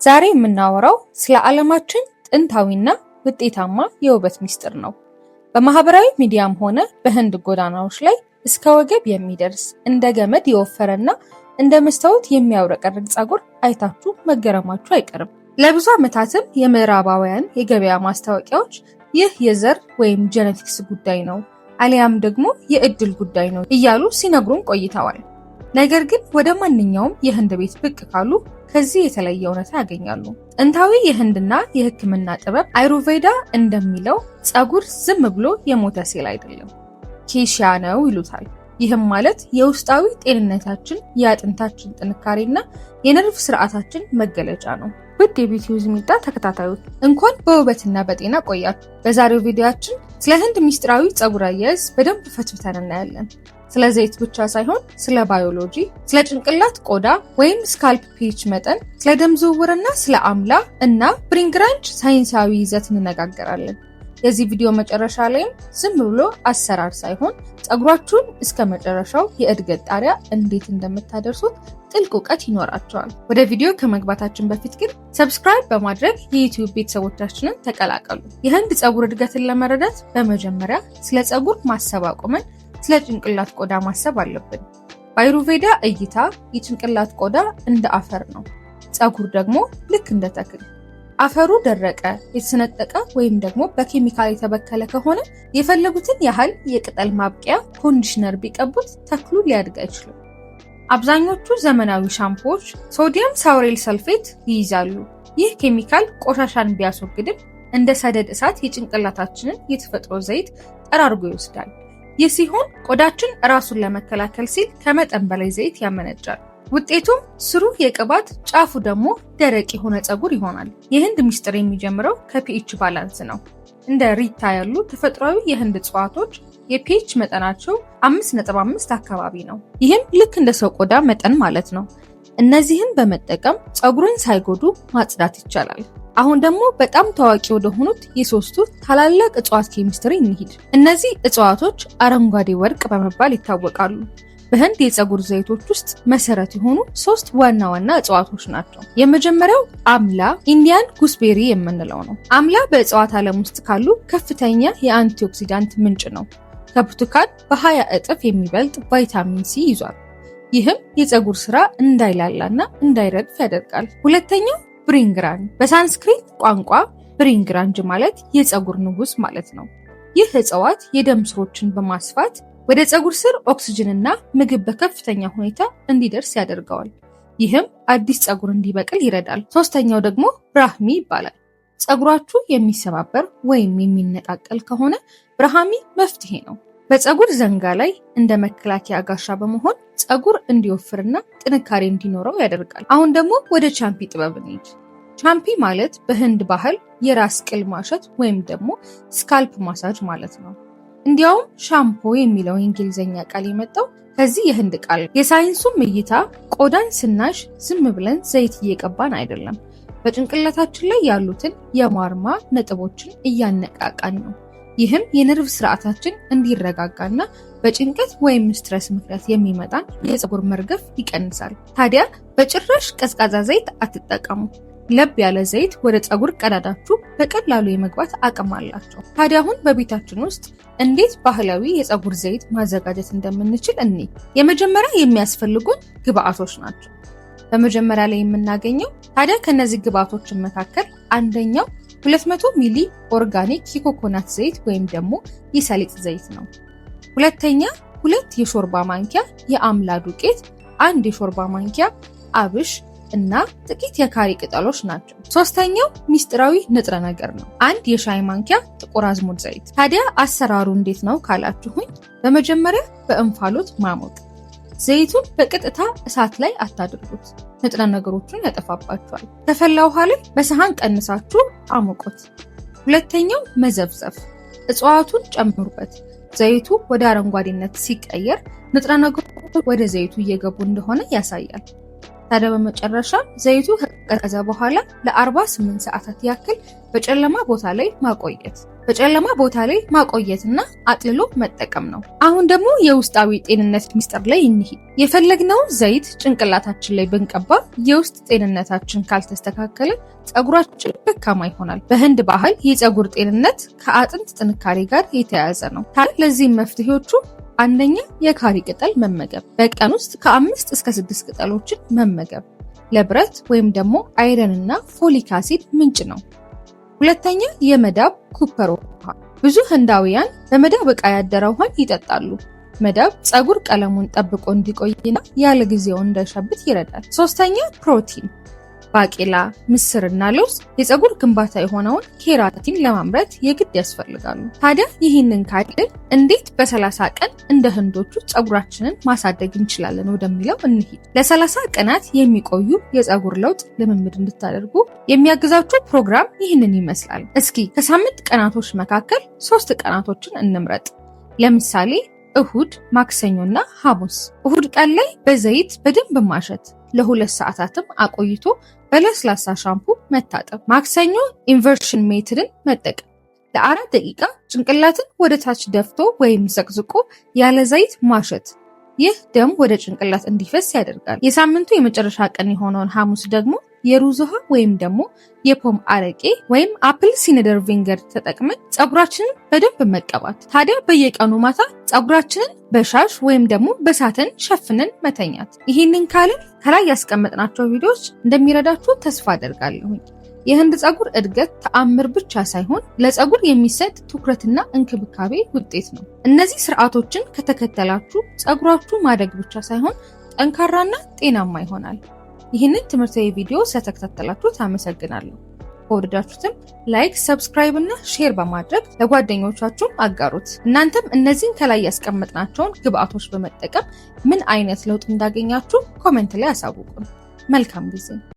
ዛሬ የምናወራው ስለ ዓለማችን ጥንታዊና ውጤታማ የውበት ሚስጥር ነው። በማህበራዊ ሚዲያም ሆነ በህንድ ጎዳናዎች ላይ እስከ ወገብ የሚደርስ፣ እንደ ገመድ የወፈረና እንደ መስታወት የሚያብረቀርቅ ፀጉር አይታችሁ መገረማችሁ አይቀርም። ለብዙ ዓመታትም የምዕራባውያን የገበያ ማስታወቂያዎች ይህ የዘር ወይም genetics ጉዳይ ነው፣ አሊያም ደግሞ የእድል ጉዳይ ነው እያሉ ሲነግሩን ቆይተዋል። ነገር ግን ወደ ማንኛውም የህንድ ቤት ብቅ ካሉ ከዚህ የተለየ እውነታ ያገኛሉ። ጥንታዊ የህንድና የሕክምና ጥበብ አይሩቬዳ እንደሚለው ፀጉር ዝም ብሎ የሞተ ሴል አይደለም፣ ኬሺያ ነው ይሉታል። ይህም ማለት የውስጣዊ ጤንነታችን፣ የአጥንታችን ጥንካሬና የነርቭ ስርዓታችን መገለጫ ነው። ውድ የ Beauty with ሚጣ ተከታታዮች፣ እንኳን በውበትና በጤና ቆያችሁ። በዛሬው ቪዲዮአችን ስለ ህንድ ሚስጥራዊ ፀጉር አያያዝ በደንብ ፈትፍተን እናያለን። ስለ ዘይት ብቻ ሳይሆን ስለ ባዮሎጂ፣ ስለ ጭንቅላት ቆዳ ወይም scalp pH መጠን፣ ስለ ደም ዝውውርና ስለ አምላ እና ብሪንግራንጅ ሳይንሳዊ ይዘት እንነጋገራለን። የዚህ ቪዲዮ መጨረሻ ላይም ዝም ብሎ አሰራር ሳይሆን ፀጉራችሁን እስከ መጨረሻው የእድገት ጣሪያ እንዴት እንደምታደርሱት ጥልቅ እውቀት ይኖራችኋል። ወደ ቪዲዮ ከመግባታችን በፊት ግን subscribe በማድረግ የ YouTube ቤተሰቦቻችንን ተቀላቀሉ። የህንድ ፀጉር እድገትን ለመረዳት በመጀመሪያ ስለ ፀጉር ማሰብ አቁመን ስለ ጭንቅላት ቆዳ ማሰብ አለብን። በአዩርቬዳ እይታ የጭንቅላት ቆዳ እንደ አፈር ነው። ፀጉር ደግሞ ልክ እንደ ተክል። አፈሩ ደረቀ፣ የተሰነጠቀ ወይም ደግሞ በኬሚካል የተበከለ ከሆነ የፈለጉትን ያህል የቅጠል ማብቀያ conditioner ቢቀቡት ተክሉ ሊያድግ አይችልም። አብዛኞቹ ዘመናዊ ሻምፖዎች sodium lauryl sulfate ይይዛሉ። ይህ ኬሚካል ቆሻሻን ቢያስወግድም እንደ ሰደድ እሳት የጭንቅላታችንን የተፈጥሮ ዘይት ጠራርጎ ይወስዳል። ይህ ሲሆን ቆዳችን ራሱን ለመከላከል ሲል ከመጠን በላይ ዘይት ያመነጫል። ውጤቱም ስሩ የቅባት፣ ጫፉ ደግሞ ደረቅ የሆነ ፀጉር ይሆናል። የህንድ ሚስጥር የሚጀምረው ከ pH balance ነው። እንደ ሪታ ያሉ ተፈጥሯዊ የህንድ እጽዋቶች የ pH መጠናቸው 5.5 አካባቢ ነው። ይህም ልክ እንደ ሰው ቆዳ መጠን ማለት ነው። እነዚህን በመጠቀም ፀጉርን ሳይጎዱ ማጽዳት ይቻላል። አሁን ደግሞ በጣም ታዋቂ ወደሆኑት የሶስቱ ታላላቅ እጽዋት ኬሚስትሪ እንሂድ። እነዚህ እጽዋቶች አረንጓዴ ወርቅ በመባል ይታወቃሉ። በህንድ የፀጉር ዘይቶች ውስጥ መሰረት የሆኑ ሶስት ዋና ዋና እጽዋቶች ናቸው። የመጀመሪያው አምላ፣ Indian gooseberry የምንለው ነው። አምላ በእጽዋት ዓለም ውስጥ ካሉ ከፍተኛ የ antioxidant ምንጭ ነው። ከብርቱካን በ20 እጥፍ የሚበልጥ ቫይታሚን ሲ ይዟል። ይህም የፀጉር ስራ እንዳይላላና እንዳይረግፍ ያደርጋል። ሁለተኛው ብሪንግራንጅ፣ በሳንስክሪት ቋንቋ ብሪንግራንጅ ማለት የፀጉር ንጉስ ማለት ነው። ይህ እጽዋት የደም ስሮችን በማስፋት ወደ ፀጉር ስር ኦክስጅንና ምግብ በከፍተኛ ሁኔታ እንዲደርስ ያደርገዋል። ይህም አዲስ ፀጉር እንዲበቅል ይረዳል። ሶስተኛው ደግሞ ብራህሚ ይባላል። ፀጉራችሁ የሚሰባበር ወይም የሚነቃቀል ከሆነ ብራህሚ መፍትሄ ነው። በፀጉር ዘንጋ ላይ እንደ መከላከያ ጋሻ በመሆን ፀጉር እንዲወፍርና ጥንካሬ እንዲኖረው ያደርጋል። አሁን ደግሞ ወደ ቻምፒ ጥበብ እንሂድ። ቻምፒ ማለት በህንድ ባህል የራስ ቅል ማሸት ወይም ደግሞ scalp massage ማለት ነው። እንዲያውም ሻምፖ የሚለው የእንግሊዝኛ ቃል የመጣው ከዚህ የህንድ ቃል። የሳይንሱም እይታ ቆዳን ስናሽ ዝም ብለን ዘይት እየቀባን አይደለም፣ በጭንቅላታችን ላይ ያሉትን የማርማ ነጥቦችን እያነቃቃን ነው። ይህም የነርቭ ስርዓታችን እንዲረጋጋና በጭንቀት ወይም stress ምክንያት የሚመጣን የፀጉር መርገፍ ይቀንሳል። ታዲያ በጭራሽ ቀዝቃዛ ዘይት አትጠቀሙ። ለብ ያለ ዘይት ወደ ፀጉር ቀዳዳችሁ በቀላሉ የመግባት አቅም አላቸው። ታዲያ አሁን በቤታችን ውስጥ እንዴት ባህላዊ የፀጉር ዘይት ማዘጋጀት እንደምንችል እኔ የመጀመሪያ የሚያስፈልጉን ግብአቶች ናቸው። በመጀመሪያ ላይ የምናገኘው ታዲያ ከነዚህ ግብአቶች መካከል አንደኛው 200 ሚሊ organic የ coconut ዘይት ወይም ደግሞ የሰሊጥ ዘይት ነው። ሁለተኛ 2 የሾርባ ማንኪያ የአምላ ዱቄት፣ 1 የሾርባ ማንኪያ አብሽ እና ጥቂት የካሪ ቅጠሎች ናቸው። ሶስተኛው ሚስጥራዊ ንጥረ ነገር ነው፣ 1 የሻይ ማንኪያ ጥቁር አዝሙድ ዘይት። ታዲያ አሰራሩ እንዴት ነው ካላችሁኝ፣ በመጀመሪያ በእንፋሎት ማሞቅ። ዘይቱን በቀጥታ እሳት ላይ አታድርጉት፣ ንጥረ ነገሮቹን ያጠፋባችኋል። ከፈላ ውሃ ላይ በሰሃን ቀንሳችሁ አሞቁት። ሁለተኛው መዘፍዘፍ፣ እጽዋቱን ጨምሩበት። ዘይቱ ወደ አረንጓዴነት ሲቀየር ንጥረ ነገሮች ወደ ዘይቱ እየገቡ እንደሆነ ያሳያል። ታዲያ በመጨረሻ ዘይቱ ከቀዘቀዘ በኋላ ለ48 ሰዓታት ያክል በጨለማ ቦታ ላይ ማቆየትና አጥልሎ መጠቀም ነው። አሁን ደግሞ የውስጣዊ ጤንነት ሚስጥር ላይ እንሂድ። የፈለግነውን ዘይት ጭንቅላታችን ላይ ብንቀባ የውስጥ ጤንነታችን ካልተስተካከለ ፀጉራችን ደካማ ይሆናል። በህንድ ባህል የፀጉር ጤንነት ከአጥንት ጥንካሬ ጋር የተያያዘ ነው። ታዲያ ለዚህም መፍትሄዎቹ አንደኛ፣ የካሪ ቅጠል መመገብ። በቀን ውስጥ ከ5 እስከ 6 ቅጠሎችን መመገብ ለብረት ወይም ደግሞ iron እና folic acid ምንጭ ነው። ሁለተኛ፣ የመዳብ copper ውሃ። ብዙ ህንዳውያን በመዳብ ዕቃ ያደረ ውሃን ይጠጣሉ። መዳብ ፀጉር ቀለሙን ጠብቆ እንዲቆይና ያለ ጊዜው እንዳይሻብት ይረዳል። ሶስተኛ፣ ፕሮቲን። ባቄላ፣ ምስርና ለውዝ የፀጉር ግንባታ የሆነውን ኬራቲን ለማምረት የግድ ያስፈልጋሉ። ታዲያ ይህንን ካልን እንዴት በ30 ቀን እንደ ህንዶቹ ፀጉራችንን ማሳደግ እንችላለን ወደሚለው እንሂድ። ለ30 ቀናት የሚቆዩ የፀጉር ለውጥ ልምምድ እንድታደርጉ የሚያግዛችሁ ፕሮግራም ይህንን ይመስላል። እስኪ ከሳምንት ቀናቶች መካከል ሶስት ቀናቶችን እንምረጥ። ለምሳሌ እሁድ፣ ማክሰኞና ሐሙስ። እሁድ ቀን ላይ በዘይት በደንብ ማሸት፣ ለ2 ሰዓታትም አቆይቶ በለስላሳ ሻምፑ መታጠብ። ማክሰኞ inversion method ን መጠቀም፣ ለ4 ደቂቃ ጭንቅላትን ወደ ታች ደፍቶ ወይም ዘቅዝቆ ያለ ዘይት ማሸት። ይህ ደም ወደ ጭንቅላት እንዲፈስ ያደርጋል። የሳምንቱ የመጨረሻ ቀን የሆነውን ሐሙስ ደግሞ የሩዝ ውሃ ወይም ደግሞ የፖም አረቄ ወይም apple cider vinegar ተጠቅመን ፀጉራችንን በደንብ መቀባት። ታዲያ በየቀኑ ማታ ፀጉራችንን በሻሽ ወይም ደግሞ በ satin ሸፍነን መተኛት። ይህንን ካልን ከላይ ያስቀመጥናቸው ቪዲዮዎች እንደሚረዳችሁ ተስፋ አደርጋለሁኝ። የህንድ ፀጉር እድገት ተአምር ብቻ ሳይሆን ለፀጉር የሚሰጥ ትኩረትና እንክብካቤ ውጤት ነው። እነዚህ ስርዓቶችን ከተከተላችሁ ፀጉራችሁ ማደግ ብቻ ሳይሆን ጠንካራና ጤናማ ይሆናል። ይህንን ትምህርታዊ ቪዲዮ ስለተከታተላችሁት አመሰግናለሁ። ከወደዳችሁትም like፣ subscribe እና share በማድረግ ለጓደኞቻችሁም አጋሩት። እናንተም እነዚህን ከላይ ያስቀመጥናቸውን ግብአቶች በመጠቀም ምን አይነት ለውጥ እንዳገኛችሁ comment ላይ አሳውቁን። መልካም ጊዜ።